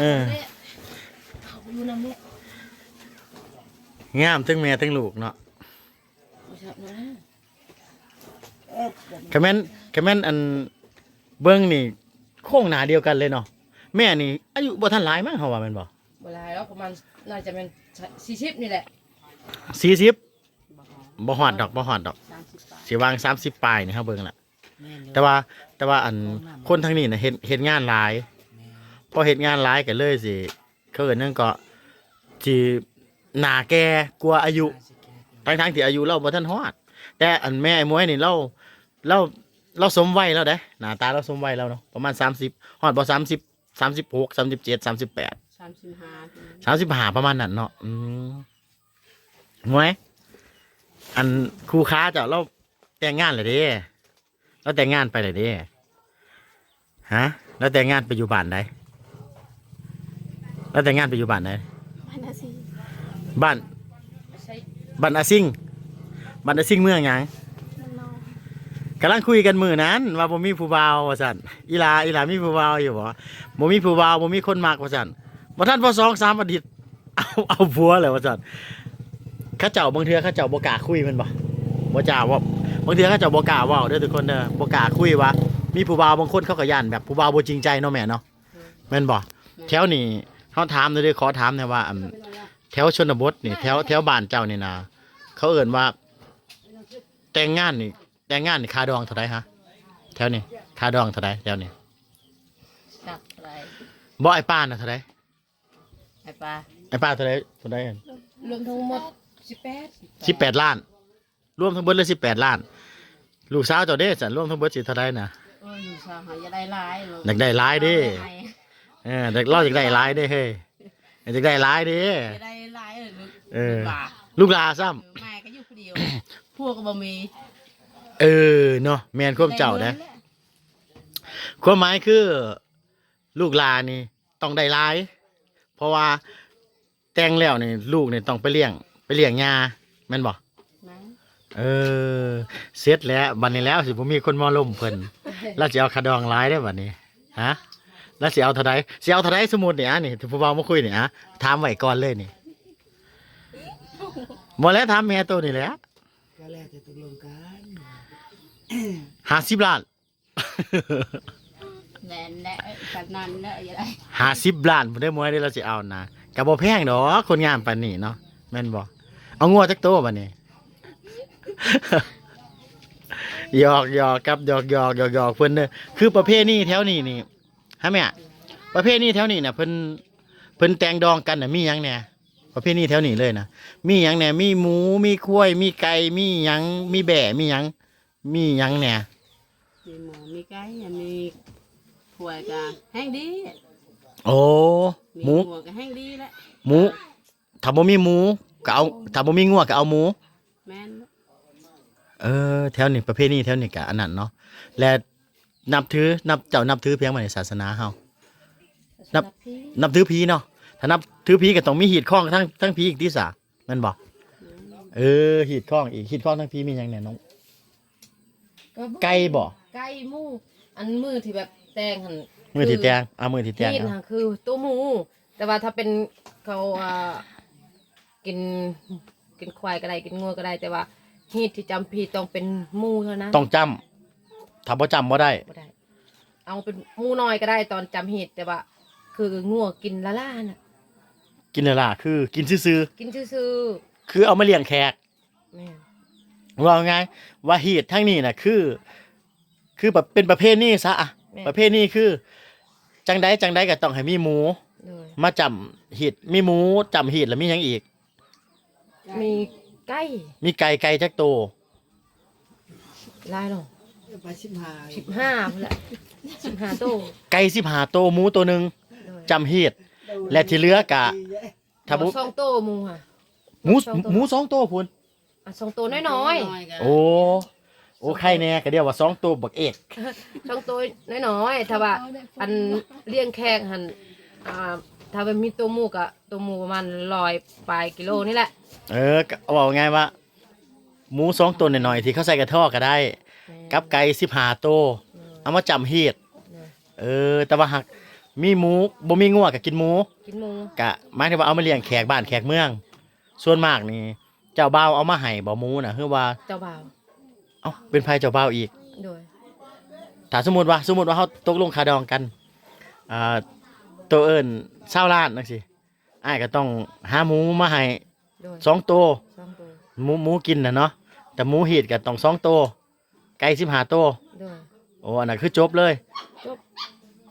ເອີ ເຂົາຢູ່ນຳລູກ ງາມທັງແມ່ທັງລູກເນາະ. ຄັນແມ່ນ ຄັນແມ່ນອັນເບິ່ງນີ້ໂຄງໜ້າດຽວກັນເລີຍເນາະ. ແມ່ນີ້ອາຍຸບໍ່ທັນຫຼາຍມັ້ງ ເຮົາວ່າແມ່ນບໍ່? ບໍ່ຫຼາຍດອກ ປະມານ ໜ້າຈະແມ່ນສີ່ສິບນີ້ແຫຼະ. ສີ່ສິບ? ບໍ່ຮອດດອກ ບໍ່ຮອດດອກ ສາມສິບປາຍ ຊິວາງສາມສິບປາຍນີ້ ເຮົາເບິ່ງລະ. ແມ່ນຢູ່ ແຕ່ວ່າ ແຕ່ວ່າອັນ ຂອງນຳ ຄົນທາງນີ້ນະ ເຮັດ ເຮັດງານຫຼາຍ ແມ່ນ ພໍເຮັດງານຫຼາຍກໍເລີຍຊິ ເຂົາເອີ້ນຫຍັງເກາະ ຊິໜ້າແກ່ກວ່າອາຍຸ ໜ້າຊິແກ່ກວ່າ ທັງໆທີ່ອາຍຸລາວບໍ່ທັນຮອດ. ແຕ່ອັນແມ່ອ້າຍໝວຍນີ້ ລາວ ລາວ ລາວສົມໄວລາວເດ້ ໜ້າຕາລາວສົມໄວລາວເນາະ ປະມານສາມສິບ ຮອດບໍ່ ສາມສິບ ສາມສິບຫົກ ສາມສິບເຈັດ ສາມສິບແປດ ສາມສິບຫ້າ ປະມານນັ້ນເນາະ. ອືມ ໝວຍ ອັນຄູ່ຂາເຈົ້າລາວແຕ່ງງານແລ້ວເດ້ ລາວແຕ່ງງານໄປແລ້ວເດ້. ຮະ? ລາວແຕ່ງງານໄປຢູ່ບ້ານໃດ? ລາວແຕ່ງງານໄປຢູ່ບ້ານໃດ? ບ້ານອາຊິງ ບ້ານ ບ້ານອາຊິງ ບ້ານອາຊິງ ເມືອງຫຍັງ? ເມືອງນອງ. ກຳລັງຄຸຍກັນມື້ນັ້ນວ່າບໍ່ມີຜູ້ບ່າວວ່າຊັ້ນ. ອີ່ຫຼ້າ ອີ່ຫຼ້າມີຜູ້ບ່າວຢູ່ບໍ່? ບໍ່ມີຜູ້ບ່າວ ບໍ່ມີຄົນມັກວ່າຊັ້ນ. ບໍ່ທັນພໍສອງສາມອາທິດ ເອົາ ເອົາຜົວແລ້ວວ່າຊັ້ນ. ເຂົາເຈົ້າ ບາງເທື່ອເຂົາເຈົ້າບໍ່ກ້າຄຸຍແມ່ນບໍ່? ບໍ່ກ້າເວົ້າ ບາງເທື່ອເຂົາເຈົ້າບໍ່ກ້າເວົ້າເດີທຸກຄົນເດີ ບໍ່ກ້າຄຸຍວ່າ ມີຜູ້ບ່າວ ບາງຄົນເຂົາກໍຢ້ານແບບຜູ້ບ່າວບໍ່ຈິງໃຈເນາະແມ່ເນາະ. ແມ່ນບໍ່? ແມ່ນ. ແຖວນີ້ເຮົາຖາມເດີ ຂໍຖາມແດ່ວ່າ ອັນ ແຖວຊົນນະບົດນີ້ ແຖວ ແຖວບ້ານເຈົ້ານີ້ນະ ເຂົາເອີ້ນວ່າແຕ່ງງານນີ້ ແຕ່ງງານນີ້ຄ່າດອງເທົ່າໃດຮະ? ແຖວນີ້ຄ່າດອງເທົ່າໃດແຖວນີ້? ຈັກເທົ່າໃດ? ບໍ່ ອ້າຍປ້ານະເທົ່າໃດ? ອ້າຍປ້າ ອ້າຍປ້າເທົ່າໃດ? ເທົ່າໃດ? ລວມທັງໝົດສິບແປດ ສິບແປດລ້ານ ລວມທັງເບິດເລີຍສິບແປດລ້ານ. ລູກສາວເຈົ້າເດ້ຊັ້ນ ລວມທັງເບິດຊິເທົ່າໃດນະ? ໂອ້ຍ ລູກສາວເຮົາຢາກໄດ້ຫຼາຍ ຢາກໄດ້ຫຼາຍເດ້. ເອີ ລາວຢາກໄດ້ຫຼາຍເດ້ເຮີ້ຍ ຢາກໄດ້ຫຼາຍເດ້ ຢາກໄດ້ຫຼາຍ ເອີ ລູກ ເອີ ລູກຫຼ້າ ລູກຫຼ້າຊ້ຳ ເອີ ແມ່ກໍຢູ່ຜູ້ດຽວ ຜົວກໍບໍ່ມີ. ເອີ ເນາະ ແມ່ນຄວາມເຈົ້າເດ້. ຄວາມໝາຍຄື ລູກຫຼ້ານີ້ຕ້ອງໄດ້ຫຼາຍ ເພາະວ່າແຕ່ງແລ້ວນີ້ ລູກນີ້ຕ້ອງໄປລ້ຽງ ໄປລ້ຽງຍ່າ ແມ່ນບໍ່? ແມ່ນ. ເອີ ເສັດແລ້ວ ບັດນີ້ແລ້ວ ຊິບໍ່ມີຄົນມາລົມເພິ່ນ ລາວຊິເອົາຄ່າດອງຫຼາຍເດ້ບັດນີ້. ຮະ? ລາວຊິເອົາເທົ່າໃດ? ຊິເອົາເທົ່າໃດ? ສົມມຸດນີ້ ອາ ນີ້ ຜູ້ບ່າວມາຄຸຍນີ້ ອາ ຖາມໄວ້ກ່ອນເລີຍນີ້. ບໍ່ແລ້ວ ຖາມແມ່ໂຕນີ້ແຫຼະ ກໍແລ້ວແຕ່ຕົກລົງກັນ. ຫ້າສິບລ້ານ. ແມ່ນແຫຼະ ປານນັ້ນແຫຼະ ຢ່າໄດ້ ຫ້າສິບລ້ານພຸ້ນເດ້ ໝວຍເດ້ ລາວຊິເອົານະ. ກໍບໍ່ແພງດອກ ຄົນງາມປານນີ້ເນາະ ແມ່ນບໍ່? ເອົາງົວຈັກໂຕບັດນີ້? ຫຍອກໆ ກັບຫຍອກໆ ຫຍອກໆ ເພິ່ນເດີ. ຄືປະເພນີແຖວນີ້ນີ້ ຮະແມ່ ປະເພນີແຖວນີ້ນະ ເພິ່ນ ເພິ່ນແຕ່ງດອງກັນນະ ມີຫຍັງແດ່? ປະເພນີແຖວນີ້ເລີຍນະ ມີຫຍັງແດ່? ມີໝູ ມີຄວາຍ ມີໄກ່ ມີຫຍັງ ມີແບ້ ມີຫຍັງ ມີຫຍັງແດ່? ມີໝູ ມີໄກ່ ມີຄວາຍກະແຮ່ງດີ. ໂອ້ ມີງົວກະແຮ່ງດີແຫຼະ. ໝູ ຖ້າບໍ່ມີໝູກະເອົາ ຖ້າບໍ່ມີງົວກະເອົາໝູ. ແມ່ນ. ເອີ ແຖວນີ້ ປະເພນີແຖວນີ້ກະອັນນັ້ນເນາະ. ແລະ ນັບຖື ນັບ ເຈົ້ານັບຖືພຽງໃດໃນສາສະໜາເຮົາ? ນັບ ສາສະໜາຜີ. ນັບຖືຜີເນາະ. ຖ້ານັບຖືຜີກໍຕ້ອງມີຮີດຄອງທາງ ທາງຜີອີກຕິສະ ແມ່ນບໍ່? ແມ່ນ. ເອີ ຮີດຄອງອີກ ຮີດຄອງທາງຜີມີຫຍັງແດ່ນ້ອງ? ກໍບໍ່ ໄກ່ບໍ່? ໄກ່ ໝູ ອັນມື້ທີ່ແບບແຕ່ງຫັ້ນ ມື້ທີ່ແຕ່ງ ອ່າ ມື້ທີ່ແຕ່ງ ຮີດຫັ້ນຄືໂຕໝູ ແຕ່ວ່າຖ້າເປັນເຂົາ ອ່າ ກິນ ກິນຄວາຍກໍໄດ້ ກິນງົວກໍໄດ້ ແຕ່ວ່າຮີດທີ່ຈຳຜີຕ້ອງເປັນໝູເທົ່ານັ້ນ ຕ້ອງຈຳ ຖ້າບໍ່ຈຳບໍ່ໄດ້ ບໍ່ໄດ້. ເອົາເປັນໝູນ້ອຍກໍໄດ້ຕອນຈຳຮີດ ແຕ່ວ່າຄືງົວກິນລ້າໆນະ. ກິນລ້າໆ ຄືກິນຊື່ໆ ກິນຊື່ໆ ຄືເອົາມາລ້ຽງແຂກ. ແມ່ນ. ເວົ້າງ່າຍວ່າຮີດທາງນີ້ນະ ຄື ຄືປະ ເປັນປະເພນີຊະ ອະ. ແມ່ນ. ປະເພນີຄື ຈັ່ງໃດຈັ່ງໃດກໍຕ້ອງໃຫ້ມີໝູ ໂດຍ ມາຈຳຮີດ ມີໝູ ຈຳຮີດ ແລ້ວມີຫຍັງອີກ? ມີໄກ່ ມີໄກ່ ໄກ່ຈັກໂຕ? ຫຼາຍເນາະ ໄປສິບຫ້າ ສິບຫ້າພຸ້ນແຫຼະ ສິບຫ້າໂຕ ໄກ່ສິບຫ້າໂຕ ໝູໂຕໜຶ່ງ ໂດຍ ຈຳຮີດ ແລະທີ່ເຫຼືອກະ ຖ້າບໍ່ ສອງໂຕໝູຫະ ໝູ ສອງໂຕ ໝູສອງໂຕພຸ້ນ ອ່ະ ສອງໂຕນ້ອຍໆ ໂອ້ ໂອ້ ໄຂ່ແນ່ ກະດຽວວ່າສອງໂຕບັກເອກ ສອງໂຕນ້ອຍໆ ຖ້າວ່າອັນລ້ຽງແຂກຫັ້ນ ອ່າ ຖ້າວ່າມີໂຕໝູກະ ໂຕໝູປະມານຮ້ອຍປາຍກິໂລນີ້ແຫຼະ. ເອີ ກະເວົ້າງ່າຍວ່າ ໝູສອງໂຕນ້ອຍໆ ທີ່ເຂົາໃສ່ກະທໍກະໄດ້ ແມ່ນ ກັບໄກ່ສິບຫ້າໂຕ ເອີ ເອົາມາຈຳຮີດ ເອີ ແຕ່ວ່າຫາກ ມີໝູ ບໍ່ມີງົວກໍກິນໝູ ກິນໝູ ກະໝາຍເຖິງວ່າເອົາມາລ້ຽງແຂກບ້ານແຂກເມືອງ. ສ່ວນມາກນີ້ເຈົ້າບ່າວເອົາມາໃຫ້ບໍ່ ໝູນະ ຫຼືວ່າ ເຈົ້າບ່າວ. ເອົ້າ ເປັນໃຜເຈົ້າບ່າວອີກ? ໂດຍ ຖ້າສົມມຸດວ່າ ສົມມຸດວ່າເຮົາຕົກລົງຄ່າດອງກັນ ອ່າ ໂຕເອີ້ນຊາວລ້ານຈັ່ງຊີ້ ອ້າຍກໍຕ້ອງຫາໝູມາໃຫ້. ໂດຍ ສອງໂຕ ສອງໂຕ ໝູ ໝູກິນນະເນາະ ແຕ່ໝູຮີດກໍຕ້ອງສອງໂຕ ໄກ່ສິບຫ້າໂຕ. ໂດຍ ໂອ້ ອັນນັ້ນຄືຈົບເລີຍ ຈົບ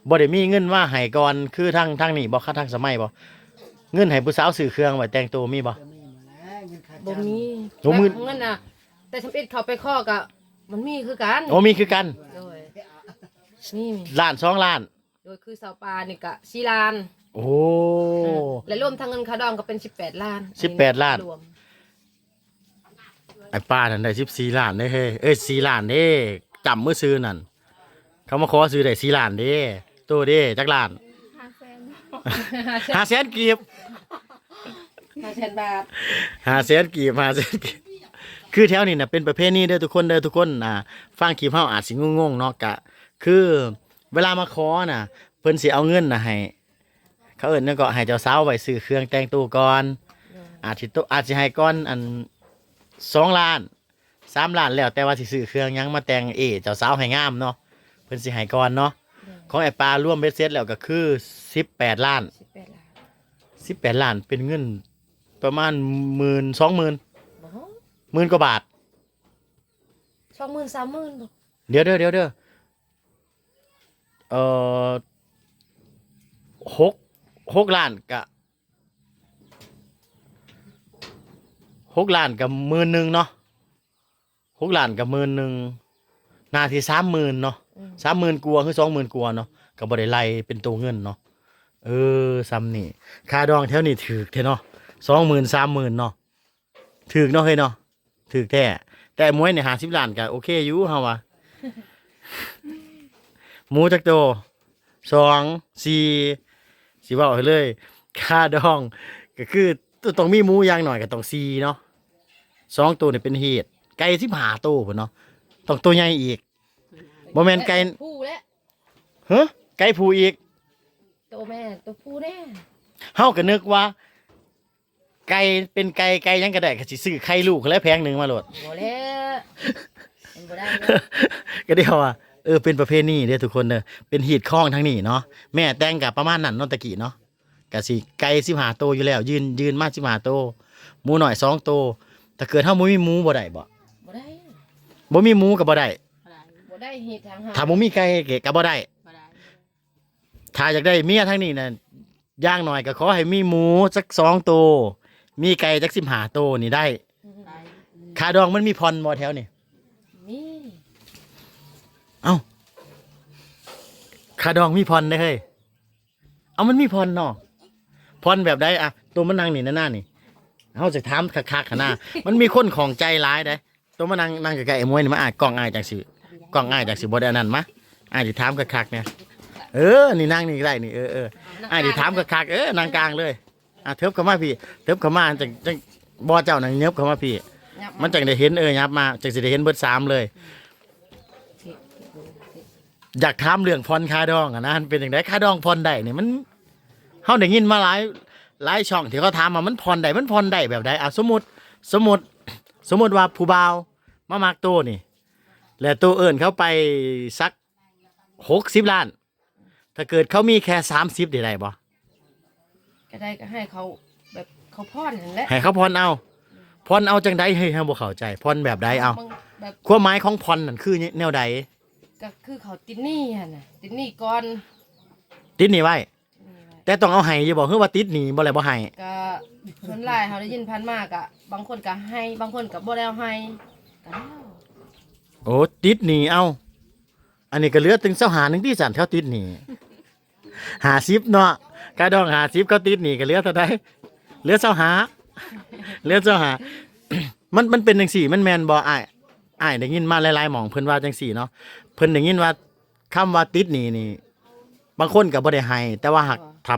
ບໍ່ໄດ້ມີເງິນມາໃຫ້ກ່ອນ ຄືທາງ ທາງນີ້ບໍ່ ທາງສະໄໝບໍ່? ເງິນໃຫ້ຜູ້ສາວຊື້ເຄື່ອງໄວ້ແຕ່ງໂຕມີບໍ່? ບໍ່ມີ. ໂອ້ ໝື່ນ ແບບເງິນນະ ແຕ່ທຳອິດເຂົ້າໄປຂໍກໍມັນມີຄືກັນ. ໂອ້ ມີຄືກັນ. ໂດຍ ມີ ລ້ານສອງລ້ານ. ໂດຍ ຄືຊາວປາຍນີ້ກະສີ່ລ້ານ. ໂອ້ ເອີ ແລະລວມທັງເງິນຄ່າດອງກໍເປັນສິບແປດລ້ານ. ສິບແປດລ້ານ ລວມ ໄອ້ປ້ານັ້ນໄດ້ສິບສີ່ລ້ານເດ້ເຮີ້ຍ ເອີຍ ສີ່ລ້ານເດ້ ຈຳມື້ຊື່ນັ້ນ ເຂົາມາຂໍຊື້ໄດ້ສີ່ລ້ານເດ້. ໂຕເດ້ຈັກລ້ານ? ຫ້າແສນ ຫ້າແສນກີບ ຫ້າແສນບາດ ຫ້າແສນກີບ ຫ້າແສນກີບ. ຄືແຖວນີ້ນະເປັນປະເພນີເດີທຸກຄົນເດີ ທຸກຄົນ ອ່າ ຟັງຄລິບເຮົາອາດຊິງົງໆເນາະ ກະຄືເວລາມາຂໍນະ ເພິ່ນຊິເອົາເງິນນະໃຫ້ ເຂົາເອີ້ນຫຍັງເກາະ ໃຫ້ເຈົ້າສາວໄວ້ຊື້ເຄື່ອງແຕ່ງໂຕກ່ອນ. ໂດຍ ອາດຊິໂຕ ອາດຊິໃຫ້ກ່ອນອັນສອງລ້ານ ສາມລ້ານ ແລ້ວແຕ່ວ່າຊິຊື້ເຄື່ອງຫຍັງມາແຕ່ງເອເຈົ້າສາວໃຫ້ງາມເນາະ ເພິ່ນຊິໃຫ້ກ່ອນເນາະ. ໂດຍ ຂອງອ້າຍປາລວມເບັດເສັດແລ້ວກໍຄືສິບແປດລ້ານ. ສິບແປດລ້ານ ສິບແປດລ້ານເປັນເງິນປະມານໝື່ນ ສອງໝື່ນ ບໍ່ ໝື່ນກວ່າບາດ ສອງໝື່ນ ສາມໝື່ນບໍ່? ດຽວເດີ ດຽວເດີ ເອີ ຫົກ ຫົກລ້ານກະ ຫົກລ້ານກະໝື່ນໜຶ່ງເນາະ ຫົກລ້ານກະໝື່ນໜຶ່ງ ໜ້າທີ່ສາມໝື່ນເນາະ. ອືມ ສາມໝື່ນກວ່າ ຫຼື ສອງໝື່ນກວ່າເນາະ ກະບໍ່ໄດ້ໄລ່ເປັນໂຕເງິນເນາະ. ເອີ ຊ່ຳນີ້ ຄ່າດອງແຖວນີ້ຖືກແທ້ເນາະ ສອງໝື່ນ ສາມໝື່ນເນາະ. ຖືກເນາະເຮີ້ຍເນາະ ຖືກແທ້. ແຕ່ໝວຍນີ້ຫ້າສິບລ້ານກໍໂອເຄຢູ່ ເຮົາວ່າ. ໝູຈັກໂຕ? ສອງ ສີ່ ຊິເວົ້າໃຫ້ເລີຍ ຄ່າດອງກໍຄືຕ້ອງມີໝູຢ່າງໜ້ອຍກໍຕ້ອງສີ່ເນາະ ສອງໂຕນີ້ເປັນຮີດ. ໄກ່ສິບຫ້າໂຕພຸ້ນເນາະ ຕ້ອງໂຕໃຫຍ່ອີກ ບໍ່ແມ່ນໄກ່ ຜູ້ແຫຼະ ຮະ ໄກ່ຜູ້ອີກ ໂຕແມ່ ໂຕຜູ້ແດ່. ເຮົາກໍນຶກວ່າ ໄກ່ເປັນໄກ່ ໄກ່ຫຍັງກໍໄດ້ ກໍຊິຊື້ໄຂ່ລູກຫັ້ນແຫຼະແຜງໜຶ່ງມາໂລດ. ບໍ່ແລ້ວ ມັນບໍ່ໄດ້ເລີຍ. ກໍໄດ້ວ່າ ເອີ ເປັນປະເພນີເດ້ທຸກຄົນເດີ ເປັນຮີດຄອງທາງນີ້ເນາະ. ແມ່ແຕ່ງກໍປະມານນັ້ນເນາະ ຕະກີ້ເນາະ ກໍຊິໄກ່ສິບຫ້າໂຕຢູ່ແລ້ວ ຍື່ນ ຍື່ນມາສິບຫ້າໂຕ. ໝູນ້ອຍສອງໂຕ. ຖ້າເກີດເຮົາບໍ່ມີໝູບໍ່ໄດ້ບໍ່? ບໍ່ໄດ້ ບໍ່ມີໝູກໍບໍ່ໄດ້ ບໍ່ໄດ້ ບໍ່ໄດ້ເຮັດທາງຫາ ຖ້າບໍ່ມີໄກ່ກໍບໍ່ໄດ້ ບໍ່ໄດ້. ຖ້າຢາກໄດ້ເມຍທາງນີ້ນະ ຢ່າງໜ້ອຍກໍຂໍໃຫ້ມີໝູຈັກສອງໂຕ ມີໄກ່ຈັກສິບຫ້າໂຕນີ້ໄດ້. ໄດ້ ຄ່າດອງມັນມີຜ່ອນບໍ່ແຖວນີ້? ມີ. ເອົ້າ ຄ່າດອງມີຜ່ອນເດ້ເຮີ້ຍ. ເອົ້າ ມັນມີຜ່ອນເນາະ. ຜ່ອນແບບໃດ? ອະ ໂຕມານັ່ງນີ້ ນານານີ້ ເຮົາຊິຖາມຄັກໆຫັ້ນນາ ມັນມີຄົນຂ້ອງໃຈຫຼາຍເດ້. ໂຕມານັ່ງ ນັ່ງໃກ້ໆ ອ້າຍໝວຍນີ້ ມາອ້າຍ ກ້ອງອ້າຍຈັ່ງຊິ ກ້ອງອ້າຍຈັ່ງຊິບໍ່ໄດ້ອັນນັ້ນ ມາ ອ້າຍຊິຖາມຄັກໆແດ່. ເອີ ນີ້ນັ່ງນີ້ກໍໄດ້ນີ້ ເອີໆ ອ້າຍຊິຖາມຄັກໆ ເອີ ນັ່ງກາງເລີຍ. ອ່ະ ເທິບເຂົ້າມາພີ້ ເທິບເຂົ້າມາ ຈັ່ງ ຈັ່ງ ບໍ່ ເຈົ້ານັ້ນຫຍັບເຂົ້າມາພີ້ ຫຍັບມາ ມັນຈັ່ງໄດ້ເຫັນ ເອີ ຫຍັບມາ ຈັ່ງຊິໄດ້ເຫັນເບິດສາມເລີຍ. ຢາກຖາມເລື່ອງຜ່ອນຄ່າດອງຫັ້ນນະ ມັນເປັນຈັ່ງໃດ? ຄ່າດອງຜ່ອນໄດ້ນີ້ ມັນ ເຮົາໄດ້ຍິນມາຫຼາຍ ຫຼາຍຊ່ອງທີ່ເຂົາຖາມວ່າມັນຜ່ອນໄດ້ ມັນຜ່ອນໄດ້ແບບໃດ? ອ່າ ສົມມຸດ ສົມມຸດ ສົມມຸດວ່າຜູ້ບ່າວມາມັກໂຕນີ້ ແລ້ວໂຕເອີ້ນເຂົາໄປສັກຫົກສິບລ້ານ ຖ້າເກີດເຂົາມີແຄ່ສາມສິບນີ້ໄດ້ບໍ່? ກໍໄດ້ ກໍໃຫ້ເຂົາແບບເຂົາຜ່ອນຫັ້ນແຫຼະ ໃຫ້ເຂົາຜ່ອນເອົາ. ຜ່ອນເອົາຈັ່ງໃດ? ເຮີ້ຍ ເຮົາບໍ່ເຂົ້າໃຈ ຜ່ອນແບບໃດ? ເອົາ ບາງແບບ ຄວາມໝາຍຂອງຜ່ອນນັ້ນຄືແນວໃດ? ກໍຄືເຂົາຕິດໜີ້ຫັ້ນນະ ຕິດໜີ້ກ່ອນ ຕິດໜີ້ໄວ້ ແຕ່ຕ້ອງເອົາໃຫ້ຢູ່ບໍ່ ຫຼືວ່າຕິດໜີ້ບໍ່ແລ້ວບໍ່ໃຫ້? ກະສ່ວນຫຼາຍເຮົາໄດ້ຍິນຜ່ານມາ ກະບາງຄົນກະໃຫ້ ບາງຄົນກະບໍ່ໄດ້ເອົາໃຫ້ ກະແລ້ວ. ໂອ້ ຕິດໜີ້ ເອົ້າ ອັນນີ້ກະເຫຼືອແຕ່ຊາວຫ້າໜຶ່ງຕິ ຊັ້ນເຂົາຕິດໜີ້ ຫ້າສິບເນາະ ຄ່າດອງຫ້າສິບ ເຂົາຕິດໜີ້ກະເຫຼືອເທົ່າໃດ? ເຫຼືອຊາວຫ້າ ເຫຼືອຊາວຫ້າ. ມັນ ມັນເປັນຈັ່ງຊີ້ ມັນແມ່ນບໍ່ອ້າຍ? ອ້າຍໄດ້ຍິນມາຫຼາຍໆໝ່ອງ ເພິ່ນວ່າຈັ່ງຊີ້ເນາະ ເພິ່ນໄດ້ຍິນວ່າ ຄຳວ່າຕິດໜີ້ນີ້ ບາງຄົນກໍບໍ່ໄດ້ໃຫ້ ແຕ່ວ່າຫາກ ອໍ ຖ້າ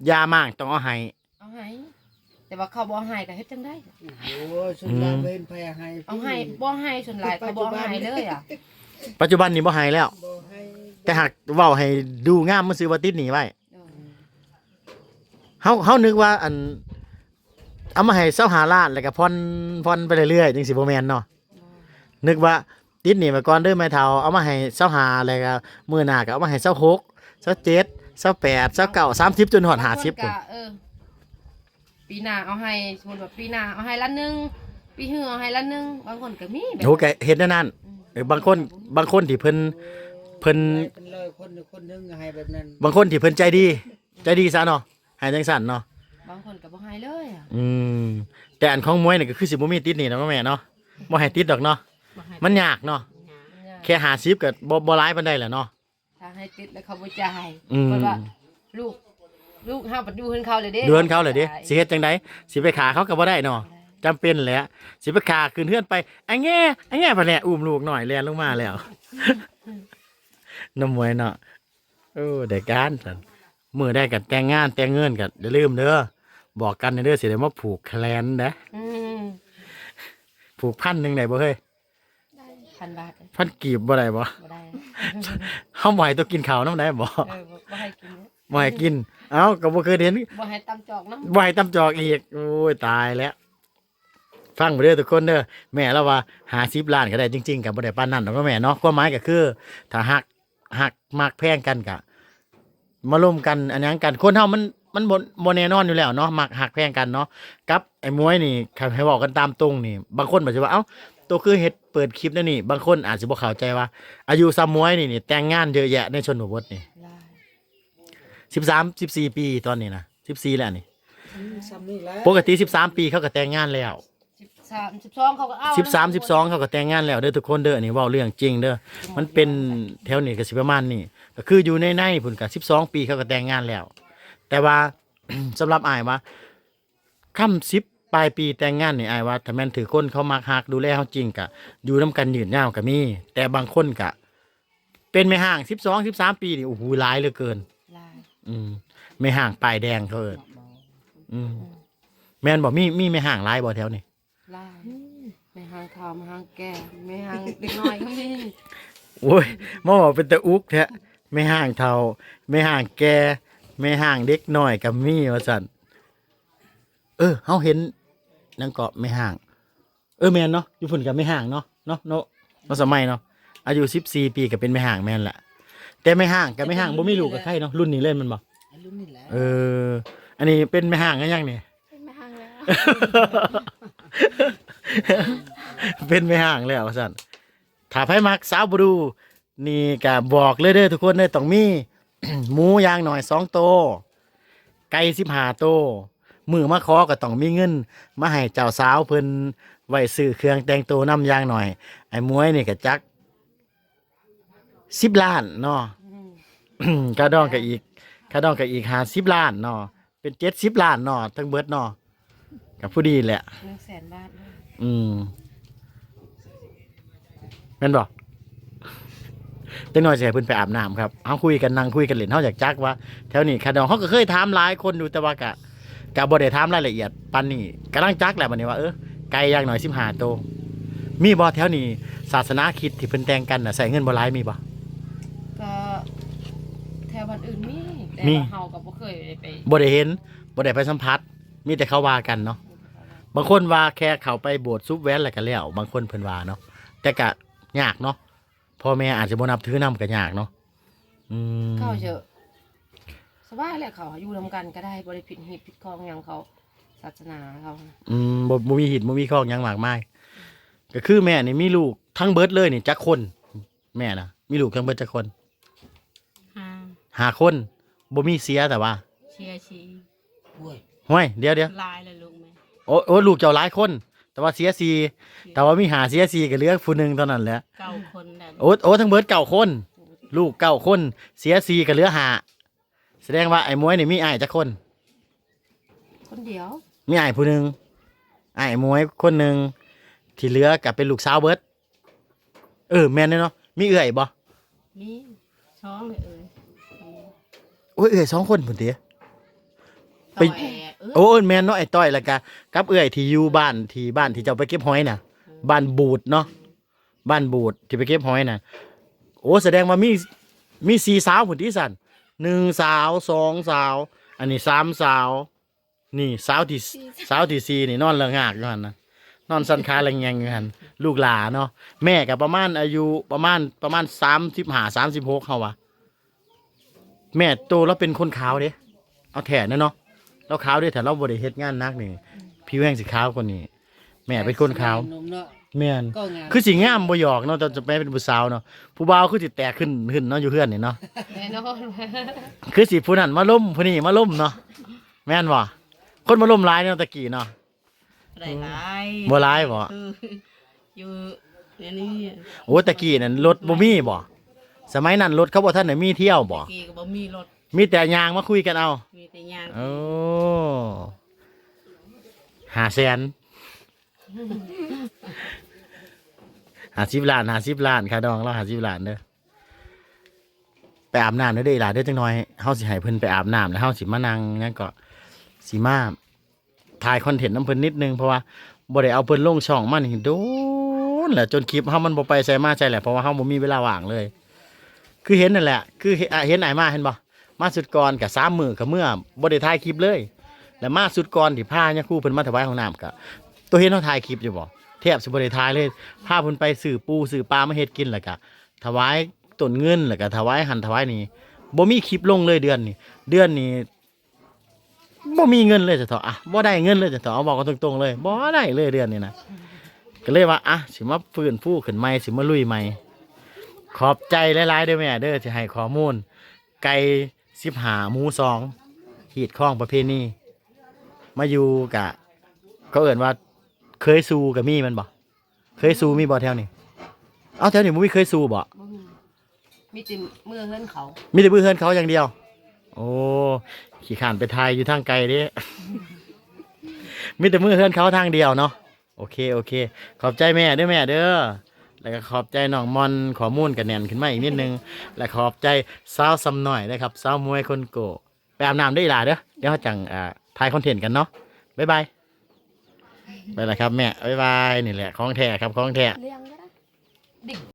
ຢາມາກຕ້ອງເອົາໃຫ້ ເອົາໃຫ້ ແຕ່ວ່າເຂົາບໍ່ເອົາໃຫ້ກໍເຮັດຈັ່ງໃດ? ໂອ້ຍ ສ່ວນຫຼາຍ ອືມ ບໍ່ເຫັນໃຜໃຫ້ ເອົາໃຫ້ ບໍ່ໃຫ້ ສ່ວນຫຼາຍເຂົາບໍ່ເອົາໃຫ້ເລີຍອະ. ປັດຈຸບັນນີ້ບໍ່ໃຫ້ແລ້ວ ບໍ່ໃຫ້ ແຕ່ຫາກເວົ້າໃຫ້ດູງາມ ມັນຊື່ວ່າຕິດໜີ້ໄວ້. ໂດ ເຮົາ ເຮົານຶກວ່າ ອັນ ເອົາມາໃຫ້ຊາວຫ້າລ້ານ ແລ້ວກໍຜ່ອນ ຜ່ອນໄປເລື້ອຍໆ ຈັ່ງຊີ້ບໍ່ແມ່ນເນາະ? ນຶກວ່າຕິດໜີ້ໄວ້ກ່ອນເດີແມ່ເຖົ້າ ເອົາມາໃຫ້ຊາວຫ້າ ແລ້ວກໍມື້ໜ້າກໍເອົາມາໃຫ້ຊາວຫົກ ຊາວເຈັດ ຊາວແປດ ຊາວເກົ້າ ສາມສິບ ຈົນຮອດຫ້າສິບພຸ້ນ. ບາງຄົນກໍ ເອີ ປີໜ້າເອົາໃຫ້ ສົມມຸດວ່າປີໜ້າເອົາໃຫ້ລ້ານໜຶ່ງ ປີຮືເອົາໃຫ້ລ້ານໜຶ່ງ ບາງຄົນກໍມີແບບ ໂອ້ ກໍເຮັດແນວນັ້ນ. ອືມ ເອີ ບາງຄົນ ບາງຄົນທີ່ເພິ່ນ ເພິ່ນ ເປັນຮ້ອຍຄົນ ຄົນໜຶ່ງໃຫ້ແບບນັ້ນ ບາງຄົນທີ່ເພິ່ນໃຈດີ ໃຈດີຊະເນາະ ໃຫ້ຈັ່ງຊັ້ນເນາະ. ບາງຄົນກໍບໍ່ໃຫ້ເລີຍອະ. ອືມ ແຕ່ອັນຂອງໝວຍນີ້ກໍຄືຊິບໍ່ມີຕິດໜີ້ດອກເນາະແມ່ເນາະ ບໍ່ໃຫ້ຕິດດອກເນາະ. ມັນຍາກເນາະ ຍາກ ແຄ່ຫ້າສິບກໍບໍ່ ບໍ່ຫຼາຍປານໃດແຫຼະເນາະ. ຖ້າໃຫ້ຕິດແລ້ວເຂົາບໍ່ຈ່າຍ ອືມ ເພິ່ນວ່າລູກ ລູກເຮົາໄປຢູ່ເຮືອນເຂົາແລ້ວເດ້ ຢູ່ເຮືອນເຂົາແລ້ວເດ້ ຊິເຮັດຈັ່ງໃດ? ຊິໄປຂ້າເຂົາກໍບໍ່ໄດ້ເນາະ ຈຳເປັນແຫຼະ ຊິໄປຂ້າຂຶ້ນເຮືອນໄປ ອະແງ ອະແງ ປານແຫຼະ ອຸ້ມລູກນ້ອຍແລ່ນລົງມາແລ້ວ ນ້ອງໝວຍເນາະ. ໂອ້ ໄດ້ການຊັ້ນ ມື້ໃດກໍແຕ່ງງານແຕ່ງເງິນກໍຢ່າລືມເດີ ບອກກັນເດີ ຊິໄດ້ມາຜູກແຂນເດ້. ອືມ ຜູກພັນໜຶ່ງໄດ້ບໍ່ເຮີ້ຍ? ໄດ້ ພັນບາດ ພັນກີບບໍ່ໄດ້ບໍ່? ບໍ່ໄດ້ ເຮົາບໍ່ໃຫ້ໂຕກິນເຂົ້ານຳໄດ້ບໍ່? ເອີ ບໍ່ ບໍ່ໃຫ້ກິນ ບໍ່ໃຫ້ກິນ. ເອົ້າ ກໍບໍ່ເຄີຍເຫັນ ບໍ່ໃຫ້ຕຳຈອກນຳ ບໍ່ໃຫ້ຕຳຈອກອີກ. ໂອ້ຍ ຕາຍແລ້ວ. ຟັງເດີທຸກຄົນເດີ ແມ່ລາວວ່າຫ້າສິບລ້ານກໍໄດ້ ຈິງໆກໍບໍ່ໄດ້ປານນັ້ນດອກເນາະແມ່ເນາະ. ຄວາມໝາຍກໍຄື ຖ້າຮັກ ຮັກມັກແພງກັນກະມາລົມກັນ ອັນຫຍັງກັນ. ຄົນເຮົາມັນ ມັນບໍ່ ບໍ່ແນ່ນອນຢູ່ແລ້ວເນາະ ມັກຮັກແພງກັນເນາະ. ກັບໄອ້ໝວຍນີ້ ຄັນໃຫ້ເວົ້າກັນຕາມຕົງນີ້ ບາງຄົນອາດຊິວ່າ ເອົ້າ ໂຕຄືເຮັດເປີດຄລິບແນວນີ້? ບາງຄົນອາດຊິບໍ່ເຂົ້າໃຈວ່າ ອາຍຸສ່ຳໝວຍນີ້ ນີ້ແຕ່ງງານເຍອະແຍະໃນຊົນນະບົດນີ້. ຫຼາຍ ສິບສາມ ສິບສີ່ປີຕອນນີ້ນະ ສິບສີ່ແລ້ວນີ້. ອືມ ສ່ຳນີ້ແຫຼະ ປົກກະຕິສິບສາມປີເຂົາກໍແຕ່ງງານແລ້ວ. ສິບສາມ ສິບສອງເຂົາກໍເອົາ ສິບສາມ ສິບສອງເຂົາກໍແຕ່ງງານແລ້ວເດີທຸກຄົນເດີ. ອັນນີ້ເວົ້າເລື່ອງຈິງເດີ ມັນເປັນແຖວນີ້ກໍຊິປະມານນີ້ ກໍຄືຢູ່ໃນ ໃນພຸ້ນກໍສິບສອງປີເຂົາກໍແຕ່ງງານແລ້ວ. ແຕ່ວ່າ ສຳລັບອ້າຍວ່າ ຄຳສິບປາຍປີແຕ່ງງານນີ້ ອ້າຍວ່າຖ້າແມ່ນຖືກຄົນເຂົາມັກຮັກ ດູແລເຮົາຈິງ ກະຢູ່ນຳກັນຍືນຍາວກໍມີ. ແຕ່ບາງຄົນກະ ເປັນແມ່ຮ້າງສິບສອງ ສິບສາມປີນີ້ ໂອ້ໂຫ ຫຼາຍເຫຼືອເກີນ. ຫຼາຍ ອືມ ແມ່ຮ້າງປ້າຍແດງເຂົາເອີ້ນ. ອືມ ອືມ ແມ່ນບໍ່? ມີ ມີແມ່ຮ້າງຫຼາຍບໍ່ແຖວນີ້? ຫຼາຍ ແມ່ຮ້າງເຖົ້າ ແມ່ຮ້າງແກ່ ແມ່ຮ້າງເດັກນ້ອຍກໍມີ. ໂອ້ຍ ມາເວົ້າເປັນຕາອຸກແທ້ ແມ່ຮ້າງເຖົ້າ ແມ່ຮ້າງແກ່ ແມ່ຮ້າງເດັກນ້ອຍກໍມີວ່າຊັ້ນ. ເອີ ເຮົາເຫັນຫຍັງເກາະ ແມ່ຮ້າງ ເອີ ແມ່ນເນາະ ຢູ່ພຸ້ນກໍແມ່ຮ້າງເນາະ ເນາະ ເນາະ ເນາະ ສະໄໝເນາະ ອາຍຸສິບສີ່ປີກໍເປັນແມ່ຮ້າງແມ່ນລະ. ແຕ່ແມ່ຮ້າງກັບແມ່ຮ້າງບໍ່ມີລູກກໍໄຄເນາະ ລຸ້ນນີ້ເລີຍແມ່ນບໍ່? ລຸ້ນນີ້ແຫຼະ. ເອີ ອັນນີ້ເປັນແມ່ຮ້າງຄືຫຍັງນີ້? ເປັນແມ່ຮ້າງແລ້ວ ເປັນແມ່ຮ້າງແລ້ວວ່າຊັ້ນ. ຖ້າໃຜມັກສາວບຣູ ນີ້ກະບອກເລີຍເດີທຸກຄົນເດີ ຕ້ອງມີໝູຢ່າງໜ້ອຍສອງໂຕ ໄກ່ສິບຫ້າໂຕ. ມື້ມາຂໍກໍຕ້ອງມີເງິນມາໃຫ້ເຈົ້າສາວເພິ່ນໄວ້ຊື້ເຄື່ອງແຕ່ງໂຕນຳຢ່າງໜ້ອຍ. ໄອ້ໝວຍນີ້ກະຈັກສິບລ້ານເນາະ ອືມ ຄ່າດອງກໍອີກ ຄ່າດອງກໍອີກຫ້າສິບລ້ານເນາະ. ເປັນເຈັດສິບລ້ານເນາະ ທັງເບິດເນາະ ກໍພໍດີແຫຼະ ໜຶ່ງແສນບາດເນາະ. ອືມ ແມ່ນບໍ່? ຈັກໜ້ອຍຊິໃຫ້ເພິ່ນໄປອາບນ້ຳຄັບ. ເຮົາຄຸຍກັນ ນັ່ງຄຸຍກັນເຫຼັ້ນ ເຮົາຢາກຈັກວ່າແຖວນີ້ຄ່າດອງ ເຮົາກໍເຄີຍຖາມຫຼາຍຄົນຢູ່ ແຕ່ວ່າກະ ກະບໍ່ໄດ້ຖາມລາຍລະອຽດປານນີ້. ກຳລັງຈັກແຫຼະບັດນີ້ວ່າ ເອີ ໄກ່ຢ່າງໜ້ອຍສິບຫ້າໂຕ. ມີບໍ່ແຖວນີ້ ສາສະໜາຄຣິດທີ່ເພິ່ນແຕ່ງກັນນະ ໃຊ້ເງິນບໍ່ຫຼາຍ ມີບໍ່? ກໍແຖວບ້ານອື່ນມີ ແຕ່ ມີ ວ່າເຮົາກໍບໍ່ເຄີຍໄດ້ໄປ ບໍ່ໄດ້ເຫັນ ບໍ່ໄດ້ໄປສຳຜັດ ມີແຕ່ເຂົາວ່າກັນເນາະ. ບາງຄົນວ່າແຄ່ເຂົ້າໄປໂບດສູບແວ່ນແລ້ວກໍແລ້ວ ບາງຄົນເພິ່ນວ່າເນາະ ແຕ່ກະຍາກເນາະ ພໍ່ແມ່ອາດຈະບໍ່ນັບຖືນຳກໍຍາກເນາະ. ອືມ ເຂົາຈະສະບາຍແຫຼະ ເຂົາຢູ່ນຳກັນກໍໄດ້ ບໍ່ໄດ້ຜິດຮີດຜິດຄອງຫຍັງ ເຂົາ ສາສະໜາເຂົາ. ອືມ ບໍ່ ບໍ່ມີຮີດບໍ່ມີຄອງຫຍັງມາກມາຍ. ກໍຄືແມ່ນີ້ມີລູກທັງເບິດເລີຍນີ້ຈັກຄົນ? ແມ່ນະ ມີລູກທັງເບິດຈັກຄົນ? ຫ້າ ຫ້າຄົນ. ບໍ່ມີເສຍ ແຕ່ວ່າ ເສຍສີ່. ໂອ້ຍ ຫ້ວຍ ດຽວໆ ຫຼາຍແລ້ວລູກແມ່. ໂອ້ ໂອ້ ລູກເຈົ້າຫຼາຍຄົນ ແຕ່ວ່າເສຍສີ່. ແຕ່ວ່າມີຫ້າ ເສຍສີ່ ກໍເຫຼືອຜູ້ໜຶ່ງເທົ່ານັ້ນແຫຼະ ເກົ້າຄົນແລ້ວ. ໂອ້ ໂອ້ ທັງເບິດເກົ້າຄົນ ລູກເກົ້າຄົນ ເສຍສີ່ ກໍເຫຼືອຫ້າ. ສະແດງວ່າໄອ້ໝວຍນີ້ມີອ້າຍຈັກຄົນ? ຄົນດຽວ ມີອ້າຍຜູ້ໜຶ່ງ ອ້າຍໝວຍຄົນໜຶ່ງ ທີ່ເຫຼືອກໍເປັນລູກສາວເບິດ. ເອີ ແມ່ນເດ້ເນາະ. ມີເອື້ອຍບໍ່? ມີສອງເອື້ອຍ. ໂອ້ຍ ເອື້ອຍສອງຄົນພຸ້ນຕິ ໄປ ໂອ້ຍ ແມ່ນເນາະ ໄອ້ຕ້ອຍ ແລ້ວກະກັບເອື້ອຍທີ່ຢູ່ບ້ານ ທີ່ບ້ານທີ່ເຈົ້າໄປເກັບຫອຍນະ ເອີ ບ້ານບູດເນາະ ບ້ານບູດທີ່ໄປເກັບຫອຍນະ. ໂອ້ ສະແດງວ່າມີ ມີສີ່ສາວພຸ້ນຕິຊັ້ນ. ໜຶ່ງສາວ ສອງສາວ ອັນນີ້ສາມສາວ. ນີ້ສາວທີ່ ສາວທີສີ່ນີ້ນອນລະງາກຢູ່ຫັ້ນນະ ນອນສັ່ນຂາລະແງງຢູ່ຫັ້ນ ລູກຫຼ້າເນາະ ແມ່ກໍປະມານອາຍຸປະມານ ປະມານສາມສິບຫ້າ ສາມສິບຫົກ ເຮົາວ່າ ແມ່ໂຕລາວເປັນຄົນຂາວເດ້ ເອົາແທ້ນະເນາະ ລາວຂາວເດ້ ຖ້າລາວບໍ່ໄດ້ເຮັດງານໜັກນີ້ ຜິວແຮງຊິຂາວກວ່ານີ້ ແມ່ເປັນຄົນຂາວ ແມ່ນ ແມ່ນ ກໍງາມ ຄືຊິງາມບໍ່ຫຍອກເນາະ ແຕ່ແມ່ເປັນຜູ້ສາວເນາະ ຜູ້ບ່າວຄືຊິແຕກຂຶ້ນ ຂຶ້ນເນາະ ຢູ່ເຮືອນນີ້ເນາະ ແນ່ນອນ ຄືຊິຜູ້ນັ້ນມາລົມ ຜູ້ນີ້ມາລົມເນາະ ແມ່ນບໍ່? ຄົນມາລົມຫຼາຍເນາະ ແຕ່ກີ້ເນາະ ບໍ່ໄດ້ຫຼາຍ ບໍ່ຫຼາຍບໍ່? ເອີ ຢູ່ໃນນີ້ ໂອ້ ແຕ່ກີ້ນັ້ນລົດບໍ່ມີບໍ່? ສະໄໝນັ້ນລົດເຂົາບໍ່ທັນໄດ້ມີທ່ຽວບໍ່? ແຕ່ກີ້ກໍບໍ່ມີລົດ ມີແຕ່ຍ່າງມາຄຸຍກັນເອົາ ມີແຕ່ຍ່າງ ໂອ້ ຫ້າແສນ ຫ້າສິບລ້ານ ຫ້າສິບລ້ານ ຄ່າດອງລາວຫ້າສິບລ້ານເດີ ໄປອາບນ້ຳເດີອີ່ຫຼ້າເດີ ຈັກໜ່ອຍເຮົາຊິໃຫ້ເພິ່ນໄປອາບນ້ຳ ແລ້ວເຮົາຊິມານັ່ງຫຍັງເກາະ ຊິມາຖ່າຍຄອນເທັນນຳເພິ່ນນິດໜຶ່ງ ເພາະວ່າບໍ່ໄດ້ເອົາເພິ່ນລົງຊ່ອງມານີ້ດົນແລ້ວ ຈົນຄລິບເຮົາມັນບໍ່ໄປໃສມາໃສແຫຼະ ເພາະວ່າເຮົາບໍ່ມີເວລາວ່າງເລີຍ ຄືເຫັນນັ້ນແຫຼະ ຄືເຫັນ ອ່າ ເຫັນອ້າຍມາເຫັນບໍ່? ມາຊຸດກ່ອນກະສາມມື້ກະເມືອ ບໍ່ໄດ້ຖ່າຍຄລິບເລີຍ ແລ້ວມາຊຸດກ່ອນທີ່ພາຍາຄູເພິ່ນມາຖວາຍຫ້ອງນ້ຳກະ ໂຕເຫັນເຮົາຖ່າຍຄລິບຢູ່ບໍ່? ແທບຊິບໍ່ໄດ້ຖ່າຍເລີຍ ພາເພິ່ນໄປຊື້ປູຊື້ປາມາເຮັດກິນ ແລ້ວກະຖວາຍຕົ້ນເງິນ ແລ້ວກະຖວາຍຫັ້ນຖວາຍນີ້ ບໍ່ມີຄລິບລົງເລີຍເດືອນນີ້ ເດືອນນີ້ບໍ່ມີເງິນເລີຍຊະເຖາະ ອ່ະ ບໍ່ໄດ້ເງິນເລີຍຊະເຖາະ ເອົາເວົ້າກັນຕົງໆເລີຍ ບໍ່ໄດ້ເລີຍເດືອນນີ້ນະ ກໍເລີຍວ່າ ອ່ະ ຊິມາຟື້ນຟູຂຶ້ນໃໝ່ ຊິມາລຸຍໃໝ່ ຂອບໃຈຫຼາຍໆເດີແມ່ເດີ ທີ່ໃຫ້ຂໍ້ມູນ ໄກ່ສິບຫ້າ ໝູສອງ ຮີດຄອງປະເພນີ ມາຢູ່ກະ ເຂົາເອີ້ນວ່າເຄີຍສູ່ກໍມີແມ່ນບໍ່? ເຄີຍສູ່ມີບໍ່ແຖວນີ້? ເອົ້າ ແຖວນີ້ບໍ່ມີເຄີຍສູ່ບໍ່? ບໍ່ມີ ມີແຕ່ເມືອເຮືອນເຂົາ ມີແຕ່ເມືອເຮືອນເຂົາຢ່າງດຽວ ໂອ້ ຂີ້ຄ້ານໄປຖ່າຍຢູ່ທາງໄກເດ້ ມີແຕ່ເມືອເຮືອນເຂົາທາງດຽວເນາະ ໂອເຄ ໂອເຄ ຂອບໃຈແມ່ເດີແມ່ເດີ ແລ້ວກໍຂອບໃຈນ້ອງມ່ອນ ຂໍ້ມູນກໍແໜ້ນຂຶ້ນມາອີກນິດໜຶ່ງ ແລະຂອບໃຈສາວຊຳນ້ອຍເດີຄັບ ສາວໝວຍຄົນໂກ້ ໄປອາບນ້ຳເດີອີ່ຫຼ້າເດີ ດຽວເຮົາຈັ່ງ ອ່າ ຖ່າຍຄອນເທັນກັນເນາະ ບາຍບາຍ ໄປລະຄັບແມ່ ບາຍບາຍ ນີ້ແຫຼະຂອງແທ້ຄັບ ຂອງແທ້ ເລື່ອງກໍໄດ້